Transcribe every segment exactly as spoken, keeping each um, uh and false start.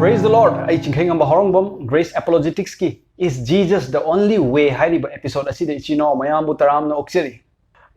Praise the Lord! ꯑꯩ ꯆꯤꯡꯈꯩꯉꯝꯕ ꯍꯧꯔꯣꯡꯕꯝ, Grace Apologetics ꯀꯤ Is Jesus the Only Way ꯍꯥꯏꯔꯤꯕ episode ꯑꯁꯤꯗ ꯏꯆꯤꯟ ꯏꯅꯥꯎ ꯃꯌꯥꯝꯕꯨ ꯇꯔꯥꯝꯅ ꯑꯣꯛꯆꯔꯤ꯫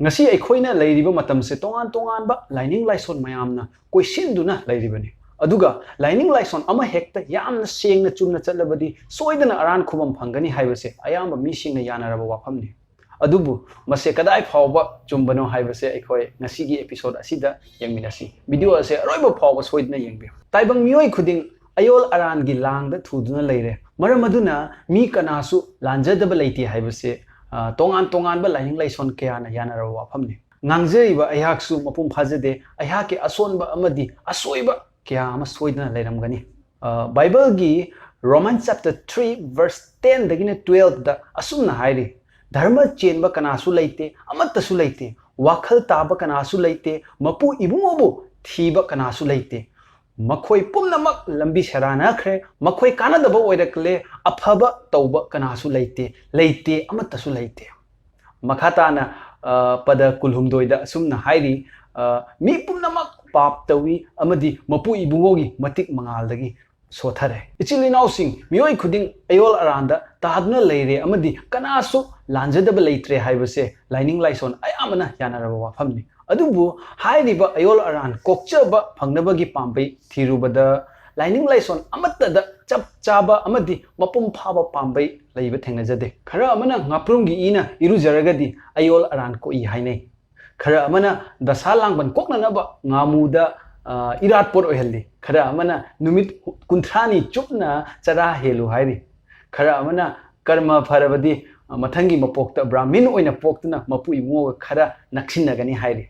ꯉꯁꯤ ꯑꯩꯈꯣꯏꯅ ꯂꯩꯔꯤꯕ ꯃꯇꯝꯁꯦ ꯇꯣꯉꯥꯟ ꯇꯣꯉꯥꯟꯕ ꯂꯥꯏꯅꯤꯡ ꯂꯥꯏꯁꯣꯟ ꯃꯌꯥꯝꯅ ꯀꯣꯏꯁꯤꯟꯗꯨꯅ ꯂꯩꯔꯤꯕꯅꯤ꯫ ꯑꯗꯨꯒ ꯂꯥꯏꯅꯤꯡ ꯂꯥꯏꯁꯣꯟ ꯑꯃ ꯍꯦꯛꯇ ꯌꯥꯝꯅ ꯁꯦꯡꯅ ꯆꯨꯝꯅ ꯆꯠꯂꯕꯗꯤ ꯁꯣꯏꯗꯅ ꯑꯔꯥꯟ ꯈꯨꯕꯝ ꯐꯪꯒꯅꯤ ꯍꯥꯏꯕꯁꯦ ꯑꯌꯥꯝꯕ ꯃꯤꯁꯤꯡꯅ ꯌꯥꯅꯔꯕ ꯋꯥꯐꯝꯅꯤ꯫ ꯑꯗꯨꯕꯨ ꯃꯁꯦ ꯀꯗꯥꯏ ꯐꯥꯎꯕ ꯆꯨꯝꯕꯅꯣ ꯍꯥꯏꯕꯁꯦ ꯑꯩꯈꯣꯏ ꯉꯁꯤꯒꯤ episode ꯑꯁꯤꯗ ꯌꯦꯡꯃꯤꯟꯅꯁꯤ꯫ Video ꯑꯁꯦ ꯑꯔꯣꯏꯕ ꯐꯥꯎꯕ ꯁꯣꯏꯗꯅ ꯌꯦꯡꯕꯤꯌꯨ꯫ ꯇꯥꯏꯕꯪ ꯃꯤꯑꯣꯏ ꯈꯨꯗꯤꯡ ꯑꯌꯣꯜ ꯑꯔꯥꯟꯒꯤ ꯂꯥꯡꯗ ꯊꯨꯗꯨꯅ ꯂꯩꯔꯦ꯫ ꯃꯔꯝ ꯑꯗꯨꯅ ꯃꯤ ꯀꯅꯥꯁꯨ ꯂꯥꯟꯖꯗꯕ ꯂꯩꯇꯦ ꯍꯥꯏꯕꯁꯦ, ꯑ, ꯇꯣꯉꯥꯟ ꯇꯣꯉꯥꯟꯕ ꯂꯥꯏꯅꯤꯡ ꯂꯥꯏꯁꯣꯟ ꯀꯌꯥꯅ ꯌꯥꯅꯔꯕ ꯋꯥꯐꯝꯅꯤ꯫ ꯉꯥꯡꯖꯔꯤꯕ ꯑꯩꯍꯥꯛꯁꯨ ꯃꯄꯨꯡ ꯐꯥꯖꯗꯦ꯫ ꯑꯩꯍꯥꯛꯀꯤ ꯑꯁꯣꯟꯕ ꯑꯃꯗꯤ ꯑꯁꯣꯏꯕ ꯀꯌꯥ ꯑꯃ ꯁꯣꯏꯗꯅ ꯂꯩꯔꯝꯒꯅꯤ꯫ ꯑ, Bible ꯒꯤ Romans chapter three verse ten ꯗꯒꯤꯅ twelve ꯗ ꯑꯁꯨꯝꯅ ꯍꯥꯏꯔꯤ, "ꯙꯔꯃ ꯆꯦꯟꯕ ꯀꯅꯥꯁꯨ ꯂꯩꯇꯦ, ꯑꯃꯠꯇꯁꯨ ꯂꯩꯇꯦ꯫ ꯋꯥꯈꯜ ꯇꯥꯕ ꯀꯅꯥꯁꯨ ꯂꯩꯇꯦ, ꯃꯄꯨ ꯏꯕꯨꯡꯉꯣꯕꯨ ꯊꯤꯕ ꯀꯅꯥꯁꯨ ꯂꯩꯇꯦ꯫ ꯃꯈꯣꯏ ꯄꯨꯝꯅꯃꯛ ꯂꯝꯕꯤ ꯁꯦꯔꯥꯟꯅꯈ꯭ꯔꯦ, ꯃꯈꯣꯏ ꯀꯥꯟꯅꯗꯕ ꯑꯣꯏꯔꯛꯂꯦ, ꯑꯐꯕ ꯇꯧꯕ ꯀꯅꯥꯁꯨ ꯂꯩꯇꯦ, ꯂꯩꯇꯦ, ꯑꯃꯠꯇꯁꯨ ꯂꯩꯇꯦ"꯫ ꯃꯈꯥ ꯇꯥꯅ, ꯑ, ꯄꯗ ꯀꯨꯟꯍꯨꯝꯗꯣꯏꯗ ꯑꯁꯨꯝꯅ ꯍꯥꯏꯔꯤ, ꯑ, "ꯃꯤ ꯄꯨꯝꯅꯃꯛ ꯄꯥꯞ ꯇꯧꯏ ꯑꯃꯗꯤ ꯃꯄꯨ ꯏꯕꯨꯡꯉꯣꯒꯤ ꯃꯇꯤꯛ ꯃꯉꯥꯜꯗꯒꯤ ꯁꯣꯊꯔꯦ"꯫ ꯏꯆꯤꯜ ꯏꯅꯥꯎꯁꯤꯡ, ꯃꯤꯑꯣꯏ ꯈꯨꯗꯤꯡ ꯑꯌꯣꯜ ꯑꯔꯥꯟꯗ ꯇꯥꯗꯨꯅ ꯂꯩꯔꯦ ꯑꯃꯗꯤ ꯀꯅꯥꯁꯨ ꯂꯥꯟꯖꯗꯕ ꯂꯩꯇ꯭ꯔꯦ ꯍꯥꯏꯕꯁꯦ ꯂꯥꯏꯅꯤꯡ ꯂꯥꯏꯁꯣꯟ ꯑꯌꯥꯝꯕꯅ ꯌꯥꯅꯔꯕ ꯋꯥꯐꯝꯅꯤ꯫ ꯑꯗꯨꯕꯨ ꯍꯥꯏꯔꯤꯕ ꯑꯌꯣꯜ ꯑꯔꯥꯟ ꯀꯣꯛꯆꯕ ꯐꯪꯅꯕꯒꯤ ꯄꯥꯝꯕꯩ ꯊꯤꯔꯨꯕꯗ ꯂꯥꯏꯅꯤꯡ ꯂꯥꯏꯁꯣꯟ ꯑꯃꯠꯇꯗ ꯆꯞ ꯆꯥꯕ ꯑꯃꯗꯤ ꯃꯄꯨꯡ ꯐꯥꯕ ꯄꯥꯝꯕꯩ ꯂꯩꯕ ꯊꯦꯡꯅꯖꯗꯦ꯫ ꯈꯔ ꯑꯃꯅ ꯉꯥꯄ꯭ꯔꯨꯝꯒꯤ ꯏꯅ ꯏꯔꯨꯖꯔꯒꯗꯤ ꯑꯌꯣꯜ ꯑꯔꯥꯟ ꯀꯣꯛꯏ ꯍꯥꯏꯅꯩ꯫ ꯈꯔ ꯑꯃꯅ ꯗꯁꯥ ꯂꯥꯡꯕꯟ ꯀꯣꯛꯅꯅꯕ ꯉꯥꯃꯨꯗ, ꯑ, ꯏꯔꯥꯠꯄꯣꯠ ꯑꯣꯏꯍꯜꯂꯤ꯫ ꯈꯔ ꯑꯃꯅ ꯅꯨꯃꯤꯠ ꯀꯨꯟꯊ꯭ꯔꯥꯅꯤ ꯆꯨꯞꯅ ꯆꯔꯥ ꯍꯦꯜꯂꯨ ꯍꯥꯏꯔꯤ꯫ ꯈꯔ ꯑꯃꯅ ꯀꯔꯃ ꯐꯔꯕꯗꯤ, ꯑ, ꯃꯊꯪꯒꯤ ꯃꯄꯣꯛꯇ ꯕ꯭ꯔꯥꯍꯃꯤꯟ ꯑꯣꯏꯅ ꯄꯣꯛꯇꯨꯅ ꯃꯄꯨ ꯏꯕꯨꯡꯉꯣꯒ ꯈꯔ ꯅꯛꯁꯤꯟꯅꯒꯅꯤ ꯍꯥꯏꯔꯤ꯫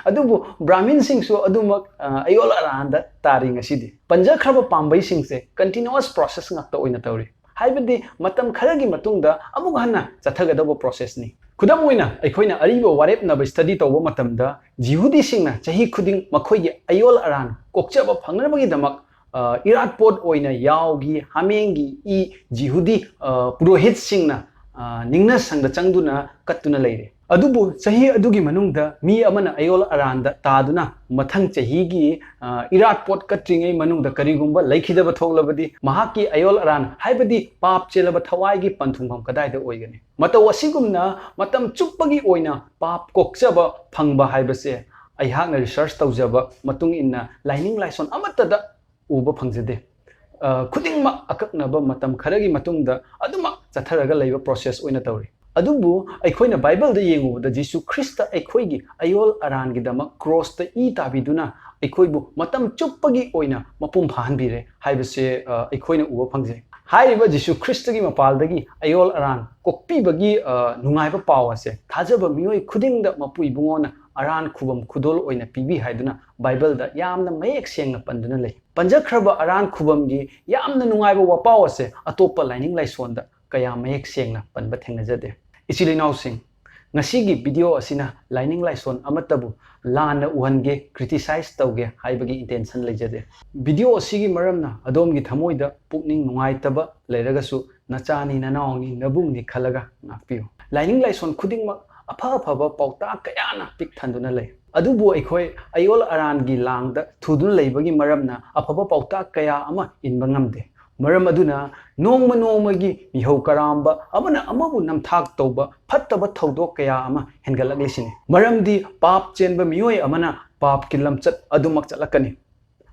ꯑꯗꯨꯕꯨ ꯕ꯭ꯔꯥꯍꯃꯤꯟꯁꯤꯡꯁꯨ ꯑꯗꯨꯃꯛ, ꯑ, ꯑꯌꯣꯜ ꯑꯔꯥꯟꯗ ꯇꯥꯔꯤ ꯉꯁꯤꯗꯤ꯫ ꯄꯟꯖꯈ꯭ꯔꯕ ꯄꯥꯝꯕꯩꯁꯤꯡꯁꯦ continuous process ꯉꯥꯛꯇ ꯑꯣꯏꯅ ꯇꯧꯔꯤ꯫ ꯍꯥꯏꯕꯗꯤ ꯃꯇꯝ ꯈꯔꯒꯤ ꯃꯇꯨꯡꯗ ꯑꯃꯨꯛ ꯍꯟꯅ ꯆꯠꯊꯒꯗꯧꯕ process ꯅꯤ꯫ ꯈꯨꯗꯝ ꯑꯣꯏꯅ, ꯑꯩꯈꯣꯏꯅ ꯑꯔꯤꯕ ꯋꯥꯔꯦꯞꯅꯕ study ꯇꯧꯕ ꯃꯇꯝꯗ ꯖꯤꯍꯨꯗꯤꯁꯤꯡꯅ ꯆꯍꯤ ꯈꯨꯗꯤꯡ ꯃꯈꯣꯏꯒꯤ ꯑꯌꯣꯜ ꯑꯔꯥꯟ ꯀꯣꯛꯆꯕ ꯐꯪꯅꯕꯒꯤꯗꯃꯛ, ꯑ, ꯏꯔꯥꯠꯄꯣꯠ ꯑꯣꯏꯅ ꯌꯥꯎꯒꯤ ꯍꯥꯃꯦꯡꯒꯤ ꯏ ꯖꯤꯍꯨꯗꯤ, ꯑ, ꯄꯨꯔꯣꯍꯤꯠꯁꯤꯡꯅ, ꯑ, ꯅꯤꯡꯅ ꯁꯪꯗ ꯆꯪꯗꯨꯅ ꯀꯠꯇꯨꯅ ꯂꯩꯔꯦ꯫ ꯑꯗꯨꯕꯨ ꯆꯍꯤ ꯑꯗꯨꯒꯤ ꯃꯅꯨꯡꯗ ꯃꯤ ꯑꯃꯅ ꯑꯌꯣꯜ ꯑꯔꯥꯟꯗ ꯇꯥꯗꯨꯅ ꯃꯊꯪ ꯆꯍꯤꯒꯤ, ꯑ, ꯏꯔꯥꯠꯄꯣꯠ ꯀꯠꯇ꯭ꯔꯤꯉꯩ ꯃꯅꯨꯡꯗ ꯀꯔꯤꯒꯨꯝꯕ ꯂꯩꯈꯤꯗꯕ ꯊꯣꯛꯂꯕꯗꯤ, ꯃꯍꯥꯛꯀꯤ ꯑꯌꯣꯜ ꯑꯔꯥꯟ, ꯍꯥꯏꯕꯗꯤ ꯄꯥꯞ ꯆꯦꯜꯂꯕ ꯊꯋꯥꯏꯒꯤ ꯄꯟꯊꯨꯡꯐꯝ ꯀꯗꯥꯏꯗ ꯑꯣꯏꯒꯅꯤ? ꯃꯇꯧ ꯑꯁꯤꯒꯨꯝꯅ ꯃꯇꯝ ꯆꯨꯞꯄꯒꯤ ꯑꯣꯏꯅ ꯄꯥꯞ ꯀꯣꯛꯆꯕ ꯐꯪꯕ ꯍꯥꯏꯕꯁꯦ ꯑꯩꯍꯥꯛꯅ research ꯇꯧꯖꯕ ꯃꯇꯨꯡ ꯏꯟꯅ ꯂꯥꯏꯅꯤꯡ ꯂꯥꯏꯁꯣꯟ ꯑꯃꯠꯇꯗ ꯎꯕ ꯐꯪꯖꯗꯦ꯫ ꯑ, ꯈꯨꯗꯤꯡꯃꯛ ꯑꯀꯛꯅꯕ ꯃꯇꯝ ꯈꯔꯒꯤ ꯃꯇꯨꯡꯗ ꯑꯗꯨꯃꯛ ꯆꯠꯊꯔꯒ ꯂꯩꯕ process ꯑꯣꯏꯅ ꯇꯧꯔꯤ꯫ ꯑꯗꯨꯕꯨ ꯑꯩꯈꯣꯏꯅ ꯕꯥꯏꯕꯜꯗ ꯌꯦꯡꯉꯨꯕꯗ, ꯖꯤꯁꯨ ꯈ꯭ꯔꯤꯁꯇ ꯑꯩꯈꯣꯏꯒꯤ ꯑꯌꯣꯜ ꯑꯔꯥꯟꯒꯤꯗꯃꯛ ꯀ꯭ꯔꯣꯁꯇ ꯏ ꯇꯥꯕꯤꯗꯨꯅ ꯑꯩꯈꯣꯏꯕꯨ ꯃꯇꯝ ꯆꯨꯞꯄꯒꯤ ꯑꯣꯏꯅ ꯃꯄꯨꯡ ꯐꯥꯍꯟꯕꯤꯔꯦ ꯍꯥꯏꯕꯁꯦ, ꯑ, ꯑꯩꯈꯣꯏꯅ ꯎꯕ ꯐꯪꯖꯩ꯫ ꯍꯥꯏꯔꯤꯕ ꯖꯤꯁꯨ ꯈ꯭ꯔꯤꯁꯇꯒꯤ ꯃꯄꯥꯜꯗꯒꯤ ꯑꯌꯣꯜ ꯑꯔꯥꯟ ꯀꯣꯛꯄꯤꯕꯒꯤ, ꯑ, ꯅꯨꯡꯉꯥꯏꯕ ꯄꯥꯎ ꯑꯁꯦ ꯊꯥꯖꯕ ꯃꯤꯑꯣꯏ ꯈꯨꯗꯤꯡꯗ ꯃꯄꯨ ꯏꯕꯨꯡꯉꯣꯅ ꯑꯔꯥꯟ ꯈꯨꯕꯝ ꯈꯨꯗꯣꯜ ꯑꯣꯏꯅ ꯄꯤꯕꯤ ꯍꯥꯏꯗꯨꯅ ꯕꯥꯏꯕꯜꯗ ꯌꯥꯝꯅ ꯃꯌꯦꯛ ꯁꯦꯡꯅ ꯄꯟꯗꯨꯅ ꯂꯩ꯫ ꯄꯟꯖꯈ꯭ꯔꯕ ꯑꯔꯥꯟ ꯈꯨꯕꯝꯒꯤ ꯌꯥꯝꯅ ꯅꯨꯡꯉꯥꯏꯕ ꯋꯥꯄꯥꯎ ꯑꯁꯦ ꯑꯇꯣꯞꯄ ꯂꯥꯏꯅꯤꯡ ꯂꯥꯏꯁꯣꯟꯗ ꯀꯌꯥ ꯃꯌꯦꯛ ꯁꯦꯡꯅ ꯄꯟꯕ ꯊꯦꯡꯅꯖꯗꯦ꯫ ꯏꯆꯤꯜ ꯏꯅꯥꯎꯁꯤꯡ, ꯉꯁꯤꯒꯤ video ꯑꯁꯤꯅ ꯂꯥꯏꯅꯤꯡ ꯂꯥꯏꯁꯣꯟ ꯑꯃꯠꯇꯕꯨ ꯂꯥꯟꯅ ꯎꯍꯟꯒꯦ, criticize ꯇꯧꯒꯦ ꯍꯥꯏꯕꯒꯤ intention ꯂꯩꯖꯗꯦ꯫ Video ꯑꯁꯤꯒꯤ ꯃꯔꯝꯅ ꯑꯗꯣꯝꯒꯤ ꯊꯃꯣꯏꯗ ꯄꯨꯛꯅꯤꯡ ꯅꯨꯡꯉꯥꯏꯇꯕ ꯂꯩꯔꯒꯁꯨ, ꯅꯆꯥꯅꯤ, ꯅꯅꯥꯎꯅꯤ, ꯅꯕꯨꯡꯅꯤ ꯈꯜꯂꯒ ꯉꯥꯛꯄꯤꯌꯨ꯫ ꯂꯥꯏꯅꯤꯡ ꯂꯥꯏꯁꯣꯟ ꯈꯨꯗꯤꯡꯃꯛ ꯑꯐ ꯑꯐꯕ ꯄꯥꯎꯇꯥꯛ ꯀꯌꯥꯅ ꯄꯤꯛ ꯊꯟꯗꯨꯅ ꯂꯩ꯫ ꯑꯗꯨꯕꯨ ꯑꯩꯈꯣꯏ ꯑꯌꯣꯜ ꯑꯔꯥꯟꯒꯤ ꯂꯥꯡꯗ ꯊꯨꯗꯨꯅ ꯂꯩꯕꯒꯤ ꯃꯔꯝꯅ ꯑꯐꯕ ꯄꯥꯎꯇꯥꯛ ꯀꯌꯥ ꯑꯃ ꯏꯟꯕ ꯉꯝꯗꯦ꯫ ꯃꯔꯝ ꯑꯗꯨꯅ ꯅꯣꯡꯃ ꯅꯣꯡꯃꯒꯤ ꯃꯤꯍꯧ ꯀꯔꯥꯝꯕ, ꯑꯃꯅ ꯑꯃꯕꯨ ꯅꯝꯊꯥꯛ ꯇꯧꯕ, ꯐꯠꯇꯕ ꯊꯧꯗꯣꯛ ꯀꯌꯥ ꯑꯃ ꯍꯦꯟꯒꯠꯂꯛꯂꯤꯁꯤꯅꯤ꯫ ꯃꯔꯝꯗꯤ ꯄꯥꯞ ꯆꯦꯟꯕ ꯃꯤꯑꯣꯏ ꯑꯃꯅ ꯄꯥꯞꯀꯤ ꯂꯝꯆꯠ ꯑꯗꯨꯃꯛ ꯆꯠꯂꯛꯀꯅꯤ꯫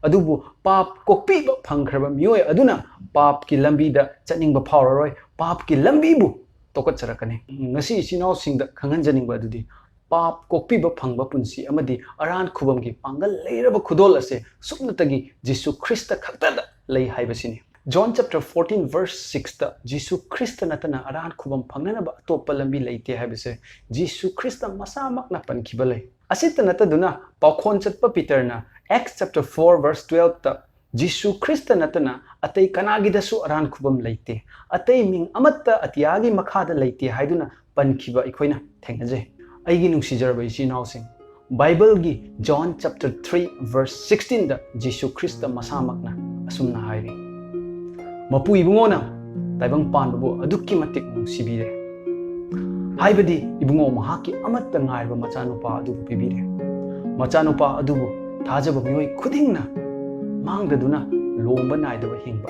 ꯑꯗꯨꯕꯨ ꯄꯥꯞ ꯀꯣꯛꯄꯤꯕ ꯐꯪꯈ꯭ꯔꯕ ꯃꯤꯑꯣꯏ ꯑꯗꯨꯅ ꯄꯥꯞꯀꯤ ꯂꯝꯕꯤꯗ ꯆꯠꯅꯤꯡꯕ ꯐꯥꯎꯔꯔꯣꯏ, ꯄꯥꯞꯀꯤ ꯂꯝꯕꯤꯕꯨ ꯇꯣꯀꯠꯆꯔꯛꯀꯅꯤ꯫ ꯉꯁꯤ ꯏꯆꯤꯟ ꯏꯅꯥꯎꯁꯤꯡꯗ ꯈꯪꯍꯟꯖꯅꯤꯡꯕ ꯑꯗꯨꯗꯤ, ꯄꯥꯞ ꯀꯣꯛꯄꯤꯕ ꯐꯪꯕ ꯄꯨꯟꯁꯤ ꯑꯃꯗꯤ ꯑꯔꯥꯟ ꯈꯨꯕꯝꯒꯤ ꯄꯥꯡꯒꯜ ꯂꯩꯔꯕ ꯈꯨꯗꯣꯜ ꯑꯁꯦ ꯁꯨꯞꯅꯇꯒꯤ ꯖꯤꯁꯨ ꯈ꯭ꯔꯤꯁꯇ ꯈꯛꯇꯗ ꯂꯩ ꯍꯥꯏꯕꯁꯤꯅꯤ꯫ John chapter fourteen verse six ꯇ ꯖꯤꯁꯨ ꯈ꯭ꯔꯤꯁꯇ ꯅꯠꯇꯅ ꯑꯔꯥꯟ ꯈꯨꯕꯝ ꯐꯪꯅꯅꯕ ꯑꯇꯣꯞꯄ ꯂꯝꯕꯤ ꯂꯩꯇꯦ ꯍꯥꯏꯕꯁꯦ ꯖꯤꯁꯨ ꯈ꯭ꯔꯤꯁꯇ ꯃꯁꯥꯃꯛꯅ ꯄꯟꯈꯤꯕ ꯂꯩ꯫ ꯑꯁꯤꯇ ꯅꯠꯇꯗꯨꯅ, ꯄꯥꯎꯈꯣꯟ ꯆꯠꯄ ꯄꯤꯇꯔꯅ Acts chapter four verse twelve ꯇ ꯖꯤꯁꯨ ꯈ꯭ꯔꯤꯁꯇ ꯅꯠꯇꯅ ꯑꯇꯩ ꯀꯅꯥꯒꯤꯗꯁꯨ ꯑꯔꯥꯟ ꯈꯨꯕꯝ ꯂꯩꯇꯦ, ꯑꯇꯩ ꯃꯤꯡ ꯑꯃꯠꯇ ꯑꯇꯤꯌꯥꯒꯤ ꯃꯈꯥꯗ ꯂꯩꯇꯦ ꯍꯥꯏꯗꯨꯅ ꯄꯟꯈꯤꯕ ꯑꯩꯈꯣꯏꯅ ꯊꯦꯡꯅꯖꯩ꯫ ꯑꯩꯒꯤ ꯅꯨꯡꯁꯤꯖꯔꯕ ꯏꯆꯤꯟ ꯏꯅꯥꯎꯁꯤꯡ, ꯕꯥꯏꯕꯜꯒꯤ John chapter three verse sixteen ꯗ ꯖꯤꯁꯨ ꯈ꯭ꯔꯤꯁꯇ ꯃꯁꯥꯃꯛꯅ ꯑꯁꯨꯝꯅ ꯍꯥꯏꯔꯤ, "ꯃꯄꯨ ꯏꯕꯨꯡꯉꯣꯅ ꯇꯥꯏꯕꯪ ꯄꯥꯟꯕꯕꯨ ꯑꯗꯨꯛꯀꯤ ꯃꯇꯤꯛ ꯅꯨꯡꯁꯤꯕꯤꯔꯦ, ꯍꯥꯏꯕꯗꯤ ꯏꯕꯨꯡꯉꯣ ꯃꯍꯥꯛꯀꯤ ꯑꯃꯠꯇ ꯉꯥꯏꯔꯕ ꯃꯆꯥꯅꯨꯄꯥ ꯑꯗꯨꯕꯨ ꯄꯤꯕꯤꯔꯦ꯫ ꯃꯆꯥꯅꯨꯄꯥ ꯑꯗꯨꯕꯨ ꯊꯥꯖꯕ ꯃꯤꯑꯣꯏ ꯈꯨꯗꯤꯡꯅ ꯃꯥꯡꯗꯗꯨꯅ ꯂꯣꯝꯕ ꯅꯥꯏꯗꯕ ꯍꯤꯡꯕ